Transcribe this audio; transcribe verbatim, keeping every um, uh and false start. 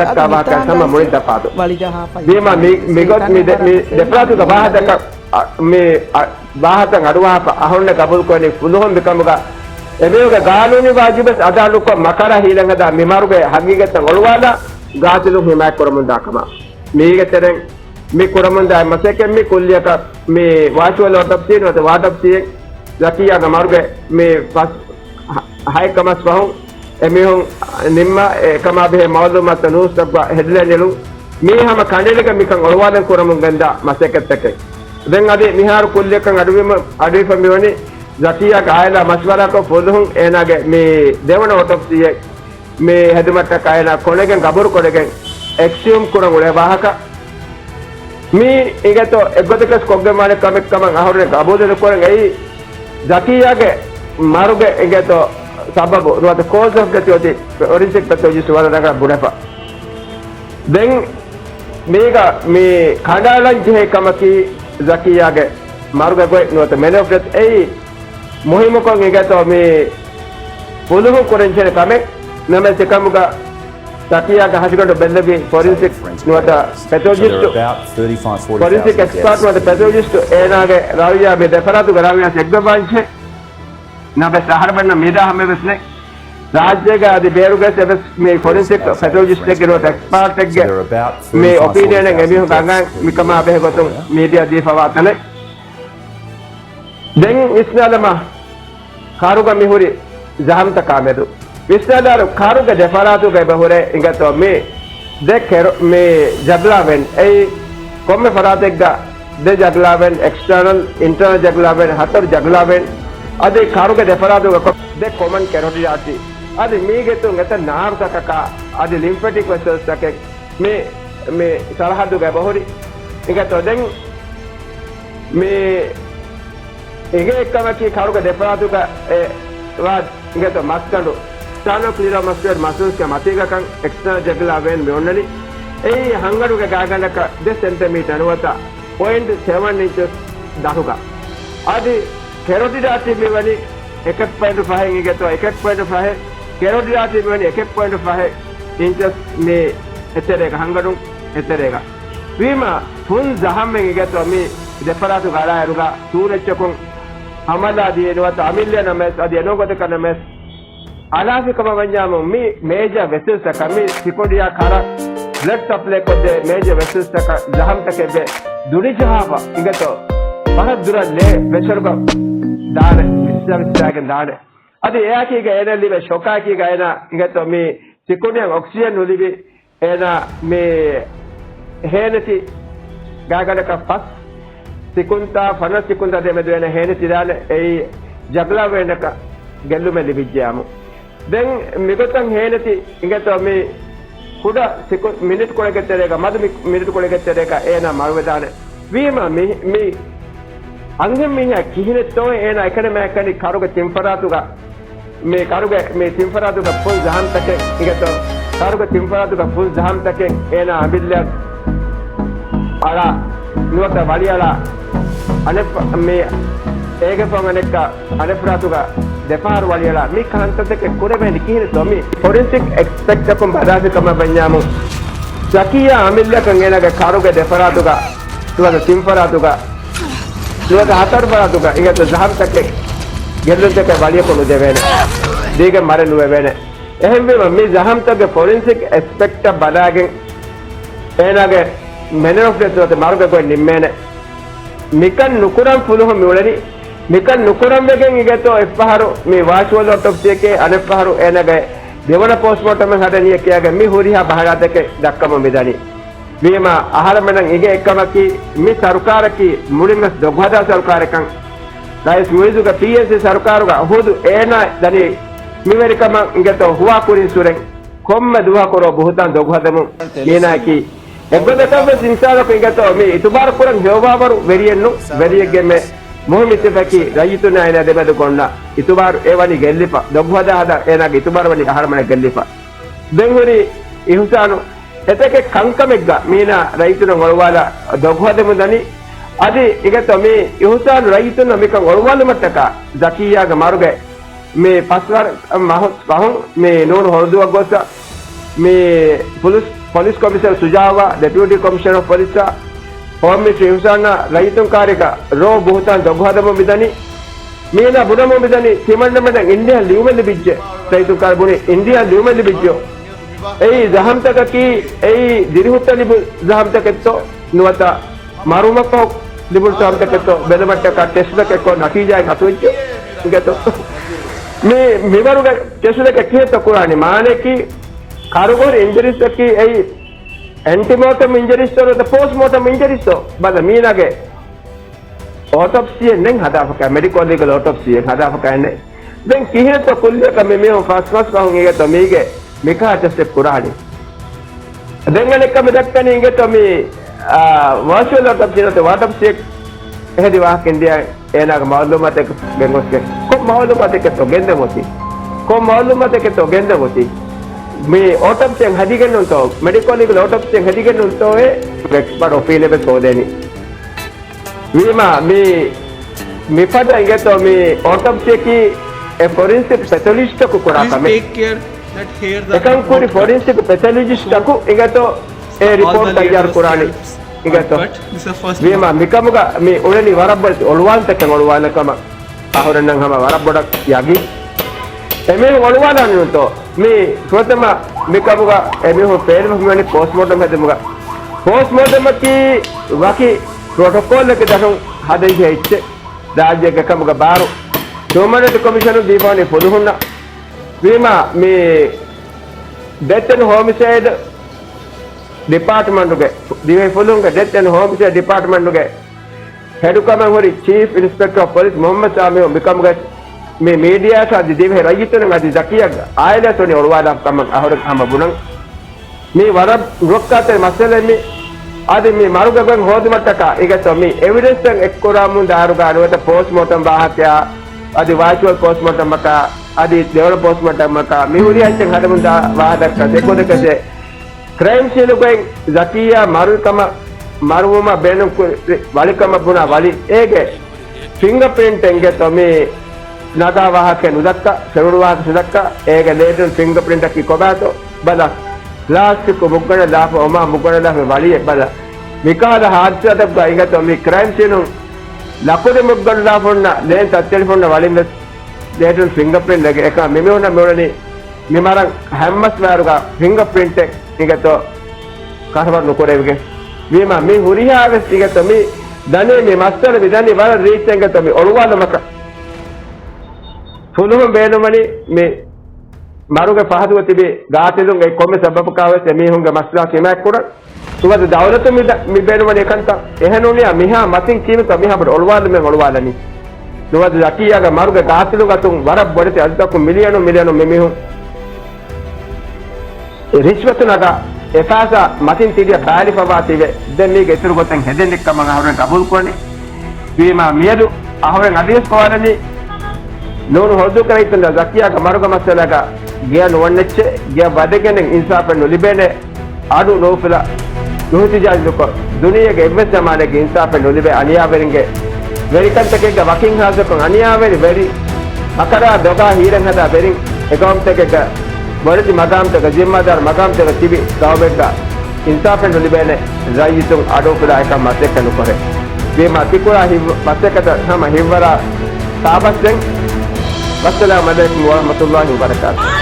ދައްކާ ވާހަކަ ހަމަ މުޅިން ތަފާތު. ވީމާ މި، މިގޮތް މި ދެ، މި ދެފަރާތުގެ ވާހަކަ، އަ، މި، އަ، ވާހަކަ އަޑުއަހާފަ އަހަރުންނަށް ގަބޫލުކުރަނީ ފުލުހުން މިކަމުގަ އެމީހުންގެ ގާނޫނީ ވާޖިބެސް އަދާ ނުކޮށް މަކަރާ ހީލަން ހަދާ މި މަރުގެ ހަގީގަތްތައް އޮޅުވާލާ ގާތިލުން ހިމާޔަތް ކުރަމުންދާ ކަމަށް. މީގެ ތެރެއިން މި ކުރަމުންދާ މަސައްކަތް މި ކުއްލިއަކަށް މި ވާޗުއަލް އޮޓޮޕްސީ ނުވަތަ ވާޓޮޕްސީއެއް ޒަކިއްޔާގެ މަރުގެ މި ފަސް ހަ، ހައެއްކަމަސް ފަހުން އެމީހުން ނިންމާ އެކަމާ ބެހޭ މައުލޫމާތު ނޫސްތައްގަ ހެޑްލައިން އެޅުން މީ ހަމަ ކަނޑައެޅިގެން މިކަން އޮޅުވާލަން ކުރަމުން ގެންދާ މަސައްކަތްތަކެއް. ދެން އަދި މިހާރު ކުއްލިއަކަށް އަޑުވީމަ، އަޑުއިފަ މިވަނީ ޒަކިއްޔާގެ އާއިލާ މަޝްވަރާކޮށް ފުލުހުން އޭނާގެ މި ދެވަނަ އޮޓޮޕްސީއެއް މި ހެދުމަށްޓަކާ އޭނާ ކޮނެގެން ގަބޫރު ކޮށްގެން އެކްސިއުމް ކުރަން އުޅޭ ވާހަކަ. މީ އިނގޭތޯ އެއްގޮތަކަސް ކޮށްގެންވާނެ ކަމެއް ކަމަށް އަހަރުން ގަބޫލެއް ނުކުރަން. އެއީ ޒަކިއްޔާގެ މަރުގެ އިނގޭތޯ ސަބަބު ނުވަތަ ކޯޒް އޮފް ޑެތު އޮތީ ފޮރެންސިކް ޕެތޮލޮޖިސްޓް ވަރަށް ރަނގަޅަށް ބުނެފަ. ދެން މީގަ މި ކަނޑައަޅަން ޖެހޭ ކަމަކީ ޒަކިއްޔާގެ މަރުގެ ގޮތް ނުވަތަ މެނަރ އޮފް ޑެތު އެއީ މުހިއްމުކޮށް އިނގޭތޯ މި ފުލުހުން ކުރަންޖެހޭ ކަމެއް. ނަމަވެސް އެކަމުގަ ޒަކިއްޔާގެ ހަށިގަނޑު ބެއްލެވި ފޮރެންސިކް ނުވަތަ ޕެތޮލޮޖިސްޓު، ފޮރެންސިކް އެކްސްޕާޓް ނުވަތަ ޕެތޮލޮޖިސްޓު އޭނާގެ ރާވިޔާ މި ދެފަރާތުގެ ރާވިޔާ އެއްގޮވާންޖެހޭ. ނަމަވެސް އަހަރެމެންނަށް މިދާ ހަމަވެސް ނެތް. ރާއްޖޭގަ އަދި ބޭރުގަސް އެވެސް މި ފޮރެންސިކް ޕެތޮލޮޖިސްޓެއްގެ ނުވަތަ އެކްސްޕާޓެއްގެ މި އޮޕީނިއަނެއް އެމީހުން އަނގަން މިކަމާ ބެހޭ ގޮތުން މީޑިއާ ދީފަވާ ތަނެއް. ދެން ވިސްނާލަމާ، ކާރުގަ މިހުރި ޒަހަމްތަކާމެދު ވިސްނާލާރު، ކާރުގެ ދެފަރާތުގައި ބަހުރޭ އިނގޭތޯ މި ދެ ކެރޮ، މި ޖަގްލާވެން އެއީ ކޮންމެ ފަރާތެއްގަ ދެ ޖަގްލާވެން، އެކްސްޓާނަލް، އިންޓާނަލް ޖަގްލާވެން، ހަތަރު ޖަގްލާވެން. އަދި ކާރުގެ ދެފަރާތުގަ ކޮ، ދެ ކޮމަން ކެރޮޓިޑް އާޓްރީ. އަދި މީގެ ތުން އެތައް ނާރުތަކަކާ އަދި ލިމްފެޓިކް ވެސަލްސްތަކެއް މި، މި ސަރަހައްދުގަ ބަހުރި. އިނގޭތޯ ދެން މި އިނގޭ އެއްކަމަކީ ކާރުގެ ދެފަރާތުގަ އެ ވާ އިނގޭތޯ މަސްގަނޑު، ސްޓާނޯކްލީޑޯމަސްޓޮއިޑް މަސަލްސްގެ މަތީގަކަން އެކްސްޓާނަލް ޖަގްލާ ވެން މި އޮންނަނީ. އެއީ ހަންގަނޑުގެ ގާގަނޑަކަށް ދެ ސެންޓިމީޓަރ ނުވަތަ ޕޮއިންޓް ސެވަން އިންޗަސް ދަށުގަ. އަދި ކެރޮޓިޑް އާޓްރީ މިވަނީ އެކެއް ޕޮއިންޓް ފަހެއް އިނގޭތޯ، އެކެއް ޕޮއިންޓް ފަހެއް، ކެރޮޓިޑް އާޓްރީ މިވަނީ އެކެއް ޕޮއިންޓް ފަހެއް އިންޗަސް މި އެތެރޭގަ، ހަންގަނޑުން އެތެރޭގަ. ވީމާ ފުން ޒަހަމްއެއް އިނގޭތޯ މި ދެފަރާތުގަ އަޅާއިރުގަ ސޫރައްޗަކުން ހަމަލާ ދިޔަ ނުވަތަ އަމިއްލަ ނަމަވެސް އަދި އެނޫން ގޮތަކަށް ނަމަވެސް އަޅާފި ކަމަށް ވަންޏާމު މި މޭޖަ ވެސަލްސްތަކަށް މި ސިކުނޑިއާ ކަރަށް ބްލަޑް ސަޕްލައި ކޮށްދޭ މޭޖަ ވެސަލްސްތަކަށް ޒަހަމްތަކެއް ވެ ދުނިޖަހާފަ އިނގޭތޯ ވަރަށް ދުރަށް ލޭ ޕްރެޝަރުގަ ދާނެ ވިއްސާ ވިއްސާގެން ދާނެ. އަދި އެއާކީގަ އޭނަ ލިބޭ ޝޮކާކީގަ އޭނަ އިނގޭތޯ މި ސިކުނޑިއަށް އޮކްސިޖަން ނުލިބި އޭނަ މި ހޭނެތި ގާގަނޑަކަށް ފަސް ސިކުންތާ ފަނަސް ސިކުންތާ ދެމެދު އޭނަ ހޭނެތިދާނެ އެއީ ޖަގަލާވެރިންނަކަށް ގެއްލުމެއް ލިބިއްޖެއްޔާމު. ދެން މިގޮތަށް ހޭނެތި އިނގޭތޯ މި ކުޑަ ސިކު-، މިނިޓް ކުޅެގެ ތެރޭގަ، މަދު މި-، މިނިޓް ކުޅެގެ ތެރޭގަ އޭނާ މަރުވެދާނެ. ވީމާ މި-، މި އަންހެން މީހާ ކިހިނެއްތޯ އޭނާ އެކަނި މާ އެކަނި ކަރުގެ ތިންފަރާތުގަ މި ކަރުގެ މި ތިންފަރާތުގަ ފުލް ޒަހަމްތަކެއް އިނގޭތޯ، ކަރުގެ ތިންފަރާތުގަ ފުލް ޒަހަމްތަކެއް އޭނާ އަމިއްލަ އަޅާ ނުވަތަ ވަޅިއަޅާ އަނެއް ފަ-، މި އޭގެ ފަހުން އަނެއްކާ އަނެއް ފަރާތުގަ ދެފަހަރު ވަޅިއަޅާ މި ކަންތައްތަކެއް ކުރެވޭނީ ކިހިނެއްތޯ މި؟ ފޮރެންސިކް އެކްސްޕަޓަކުން ބަލާފި ކަމަށް ވަންޏާމު ޒަކިއްޔާ އަމިއްލަކަށް އޭނާގެ ކަރުގެ ދެފަރާތުގަ ނުވަތަ ތިންފަރާތުގަ ނުވަތަ ހަތަރު ފަރާތުގަ އިނގޭތޯ ޒަހަމްތަކެއް ގެއްލުންތަކެއް ވަޅިއަކު ނުދެވޭނެ. ދީގެން މަރެއް ނުވެވޭނެ. އެހެންވީމަ މި ޒަހަމްތަކުގެ ފޮރެންސިކް އެސްޕެކްޓަށް ބަލާގެން އޭނާގެ މެނަރ އޮފް ޑެތު ނުވަތަ މަރުގެ ގޮތް ނިންމޭނެ. މިކަން ނުކުރަން ފުލުހުން މިއުޅެނީ. މިކަން ނުކުރަން ވެގެން އިނގޭތޯ އެއްފަހަރު މި ވާޗުއަލް އޮޓޮޕްސީއެކޭ އަނެއްފަހަރު އޭނާގެ ދެވަނަ ޕޯސްޓްމޯޓަމެއް ހަދަނީއޭ ކިޔާގެން މި ހުރިހާ ބަހަރާތަކެއް ދައްކަމުން މިދަނީ. ވީމާ އަހަރެމެނަށް އިނގޭ އެއްކަމަކީ، މި ސަރުކާރަކީ މުޅިންވެސް ދޮގުހަދާ ސަރުކާރެއްކަން. ރައީސް މުއިއްޒުގެ ޕީއެންސީ ސަރުކާރުގަ ހުދު އޭނާ ދަނީ މިވެރިކަމަށް އިނގޭތޯ ހުވާ ކުރިން ސުރެން ކޮންމެ ދުވަހަކު ރޯ ބުހުތާން ދޮގުހަދަމުން އޭނާއަކީ އެއްގޮތަކަށްވެސް އިންސާނަކު އިނގޭތޯ މި އިތުބާރު ކުރަން ހެޔޮވާވަރު ވެރިއެއްނު، ވެރިއެއްގެ މެ މުހިއްމު އިތުރަކީ ރައްޔިތުންނާ އޭނާ ދެމެދު ގޮންނަ އިތުބާރު އެ ވަނީ ގެއްލިފަ، ދޮގުހަދާ ހަދާ އޭނާގެ އިތުބާރު ވަނީ އަހަރެމެނަށް ގެއްލިފަ. ދެން ހުރި އިހުސާނު އެތަކެއް ކަންކަމެއްގަ މީނާ ރައްޔިތުންނަށް އޮޅުވާލާ ދޮގުހަދަމުން ދަނީ. އަދި އިނގޭތޯ މި އިހުސާނު ރައްޔިތުންނަށް މިކަން އޮޅުވާލުމަށްޓަކާ ޒަކިއްޔާގެ މަރުގެ މި ފަސްވަރު މަހު ފަހުން މި ނޫނު ހޮޅުދުވަ ގޮސް މި ޕޮލިސް، ޕޮލިސް ކޮމިޝަނަރ ސުޖާވާ، ޑެޕިއުޓީ ކޮމިޝަނަރ އޮފް ޕޮލިސްއާ، ހޯމް މިނިސްޓަރ އިހުސާނާ ރައްޔިތުން ކާރިގަ ރޯ ބުހުތާން ދޮގުހަދަމުން މިދަނީ. މީނާ ބުނަމުން މިދަނީ ތިމަންނަމެންނަށް އިންޑިއާ ލިޔުމެއް ލިބިއްޖެ. ރައްޔިތުން ކާރި ބުނި އިންޑިއާ ލިޔުމެއް ލިބިއްޖެ. އެއީ ޒަހަމްތަކަކީ، އެއީ ދިރިހުއްޓަ ލިބު ޒަހަމްތަކެއްތޯ ނުވަތަ މަރުމަށްފަހު ލިބުނު ސާމްތަކެއްތޯ ބެލުމަށްޓަކާ ޓެސްޓްތަކެއްކޮށް ނަތީޖާއެއް އަތުވެއްޖެ އިނގޭތޯ. މި، މިވަރުގެ ޓެސްޓްތަކެއް ކިހިނެއްތޯ ކުރާނީ؟ މާނައަކީ ކަރުގަހުރި އިންޖަރީސްތަކީ އެއީ އެންޓިމޯޓަމް އިންޖަރީސްތޯ ނުވަތަ ޕޯސްޓްމޯޓަމް އިންޖަރީސްތޯ؟ ބަލަ މީނާގެ އޮޓޮޕްސީއެއް ނެތް ހަދާފަކާ، މެޑިކޯ ލީގަލް އޮޓޮޕްސީއެއް ހަދާފަކާ ނެތް. ދެން ކިހިނެއްތޯ ކުއްލިއަކަށް މި މީހުން ފަސް މަސް ފަހުން އިނގޭތޯ މީގެ މިކަހަލަ ޓެސްޓެއް ކުރާނީ؟ ދެން އަނެއްކާ މި ދައްކަނީ އިނގޭތޯ މި، އާ، ވާޗުއަލް އޮޓޮޕްސީ ނުވަތަ އޮޓޮޕްސީއެއް އެހެދި ވާހަކަ އިންޑިއާ އޭނާގެ މައުލޫމާތެއް ގެންގޮސްގެން. ކޮން މައުލޫމާތެކެއްތޯ ގެންދެމުތީ؟ ކޮން މައުލޫމާތެކެއްތޯ ގެންދެމުތީ؟ މި އޮޓޮޕްސީއެއް ހެދިގެންނޫންތޯ؟ މެޑިކޯ ލީގަލް އޮޓޮޕްސީއެއް ހެދިގެންނޫންތޯއޭ؟ އެކްސްޕާޓް އޮޕީނިއަނެއް ހޯދޭނީ. ވީމާ މި، މިފަދަ އިނގޭތޯ މި އޮޓޮޕްސީއަކީ އެ ފޮރެންސިކް ޕެތޮލޮޖިސްޓަކު ކުރާ ކަމެއް. އެކަން ކުރި ފޮރެންސިކް ޕެތޮލޮޖިސްޓަކު އިނގޭތޯ އެ ރިޕޯޓް ތައްޔާރު ކުރާނީ. އިނގޭތޯ ވީމާ މިކަމުގަ މި އުޅެނީ ވަރަށް ބޮޑެތި އޮޅުވާންތަކެއް އޮޅުވާލަ ކަމަށް އަހުރެންނަށް ހަމަ ވަރަށް ބޮޑަށް ޔަގީން. އެމީހުން އޮޅުވާލާނެނުތޯ؟ މި ފުރަތަމަ މިކަމުގަ އެމީހުން ފޭލުވެފަ މިވަނީ ޕޯސްޓްމޯޓަމް ހެދުމުގަ. ޕޯސްޓްމޯޓަމަކީ ވަކި ޕްރޮޓޮކޯލްއެއްގެ ދަށުން ހަދައި އެއްޗެއް ރާއްޖޭގެ ކަމުގަ ބާރު ހިއުމަން ރައިޓްސް ކޮމިޝަނުން ދީފަވަނީ ފުލުހުންނަށް. ވީމާ މި ޑެތް އެންޑް ހޯމިސައިޑް ޑިޕާޓްމަންޓުގެ، ދިވެހި ފުލުހުންގެ ޑެތް އެންޑް ހޯމިސައިޑް ޑިޕާޓްމަންޓުގެ ހެޑުކަމެއް ހުރި ޗީފް އިންސްޕެކްޓަރ އޮފް ޕޮލިސް މުހައްމަދު ސާމިހު މިކަމުގައި މި މީޑިއާއަށް އަދި ދިވެހި ރައްޔިތުން އަދި ޒަކިއްޔާ އާއިލާ ސޮނި އޮޅުވާލާފަ ކަމަށް އަހުރެން ހަމަ ބުނަން. މީ ވަރަށް ރުއްކާތެރި މައްސަލައެއް މީ. އަދި މި މަރުގެ ގޮތް ހޯދުމަށްޓަކާ އިނގޭތޯ މި އެވިޑެންސްތައް އެއްކުރާމުން ދާއިރުގަ ނުވަތަ ޕޯސްޓްމޯޓަމް ވާހަކަޔާ އަދި ވާޗުއަލް ޕޯސްޓްމޯޓަމަކާ އަދި ދެވަނަ ޕޯސްޓްމޯޓަމަކާ މި ހުރިހާ އެއްޗެއް ހަދަމުން ދާ ވާހަކަ ދެކޮށް ދެކޮށް ކްރައިމް ސީނުގައި ޒަކިއްޔާ މަރުވި ކަމަށް، މަރުވުމަށް ބޭނުން ކުރި ވަޅިކަމަށް ބުނާ ވަޅި އޭގެ ފިންގަ ޕްރިންޓް އިނގޭތޯ މި ނަގާ ވާހަކަ ނުދައްކާ، ފެނުނު ވާހަކަ ނުދައްކާ، އޭގެ ލޭޓަރ ފިންގަ ޕްރިންޓަކީ ކޮބާތޯ ބަލަ، ޕްލާސްޓިކު މުއްގަނޑަށް ލާފަ، އޮމާ މުއްގަނޑަށް ލާފަ ވަޅިއެއް ބަލަ. މިކަހަލަ ހާދިސާތަކުގަ އިނގޭތޯ މި ކްރައިމް ސީނުން ލަކުޑި މުއްގަނޑުލާފުންނަށް ލޭން ތައްޗެޅިފުންނަށް ވަޅިން ވެސް ލޭޓްރިން ފިންގަޕްރިންޓް އެކަ މިމީހުންނަށް މިއުޅެނީ މި މަރަން ހައްމަސް މާރުގަ ފިންގަޕްރިންޓެއް އިނގޭތޯ ކަށަވަރު ނުކުރެވިގެން. ވީމާ މި ހުރިހާ ވެސް އިނގޭތޯ މި ދަނީ މި މައްސަލަ މި ދަނީ ވަރަށް ރީއްޗެއް އިނގޭތޯ މި އޮޅުވާލުމަކަށް. ފުލުހުން ބޭނުންވަނީ މި މަރުގެ ފަހަތުގަ ތިބި ގާތިލުން އެ ކޮންމެ ސަބަބަކާވެސް އެމީހުންގެ މައްސަލަ ކިމާތްކުރަން. ނުވަތަ ދައުލަތުން މި ދަ-، މި ބޭނުންވަނީ އެކަންތައް. އެހެންނޫނިއްޔާ މިހާ މަތިން ކީރިތޯ މިހާ ބޮޑު އޮޅުވާލުމެއް އޮޅުވާލަނީ. ނުވަތަ ޒަކިއްޔާގެ މަރުގެ ގާތިލުން އަތުން ވަރަށް ބޮޑެތި އަދަދަކުން މިލިއަނުން މިލިއަނުން މި މީހުން ރިޝްވަތު ނަގާ އެފާސާ މަތިން ތިރިއަށް ބައިވެރިފައިވާތީވެ، ދެން މީގެ އިތުރު ގޮތެއް ހެދެން ނިއްކަމަށް އަހުރެން ގަބޫލުކުރަނީ. ވީމާ މިއަދު އަހުރެން އަދިވެސް ގޮވާލަނީ، ނޫނު ހުރުދޫކަރައިތުން ޒަކިއްޔާގެ މަރުގެ މައްސަލަގަ ގެޔަށް ނުވަންނެއްޗެއް، ގެޔަށް ވަދެގެން އިންސާފެއް ނުލިބޭނެ، އަޑު ނޫފުލަ ނުހިތިޖާޖުކޮށް، ދުނިޔޭގެ އެއްވެސް ޒަމާނެއްގެ އިންސާފެއް ނުލިބޭ އަނިޔާވެރިންގެ ވެރިކަންތަކެއްގަ ވަކިން ހާއްސަކޮށް އަނިޔާވެރި ވެރި ހަކަރާ ދޮގާ ހީރެއް ހަދާ ވެރިން އެގައުމުތަކެއްގަ ބޮޑެތި މަގާމްތަކަށް ޒިންމާދާރު މަގާމްތަކަށް ތިބި ގައުމެއްގަ އިންސާފެއް ނުލިބޭނެ ރައްޔިތުން އަޑުއުފުލާ އެކަން މަސައްކަތް ނުކުރޭ. ވީމާ ތިކުރާ ހިތް މަސައްކަތަށް ހަމަ ހިތްވަރާ ތާބަސްދެން. ވައްސަލާމް އަލައިކުމް ވަރަހްމަތުﷲ ވަބަރަކާތުހު.